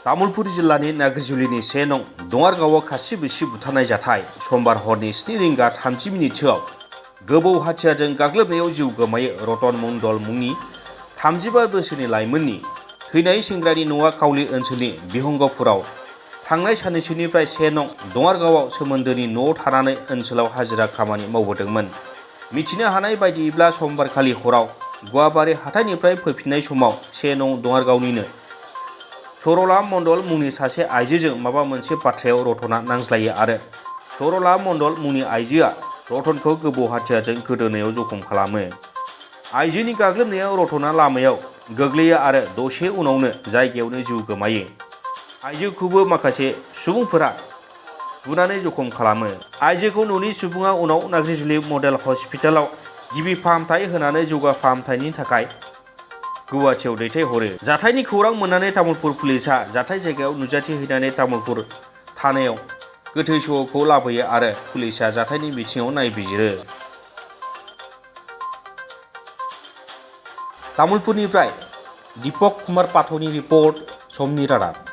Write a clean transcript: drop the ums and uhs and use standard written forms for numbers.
तामुलपुर जिल्लानि नागाजुलिनि 1 नं दङारगावआव खासि बिसि बुथारनाय जाथाय समबार हरनि 7 रिंगा 30 मिनिटसोआव गोबौ हाथियारजों गाग्लोबनायाव जिउ गोमायो रतन मंडल मुंनि 35 बोसोरनि लाइमोननि थैनाय सेंग्रानि न'आ काउली ओनसोलनि बिहंगपुराव थांनाय साननैसोनिफ्राय 1 नं दङारगावआव सोमोन्दोनि न'आव थानानै ओनसोलाव हाजिरा खामानि मावबोदोंमोन। मिथिनो हानाय बायदियैब्ला समबारखालि हराव गुवाबारि हाथाइनिफ्राय फैफिननाय समाव 1 नं दङारगावनिनो सरला मंडल मुंनि सासे आइजोजों माबा मोनसे बाथ्रायाव रतना नांज्लायो आरो सरला मंडल मुंनि आइजोआ रतनखौ गोबौ हाथियारजों गोदोनायाव जखम खालामो। आइजोनि गाग्लोबनायाव रतना लामायाव गोग्लैयो आरो दसे उनावनो जायगायावनो जिउ गोमायो। आइजोखौबो माखासे सुबुंफोरा बुनानै जखम खालामो। आइजोखौ न'नि सुबुङा उनाव नागाजुलि मडेल हस्पिटालाव गिबि फाहामथाय होनानै जौगा फाहामथायनि थाखाय गुवाहाटीआव दैथायहरो। जाथायनि खौरां मोननानै तामुलपुर पुलिसआ जाथाय जायगायाव नुजाथि हैनानै तामुलपुर थानायाव गोथै सहखौ लाबोयो आरो पुलिसआ जाथायनि बिथिङाव नायबिजिरो। तामुलपुरनिफ्राय दीपक कुमार पाठकनि रिपर्ट, समनि रादाब।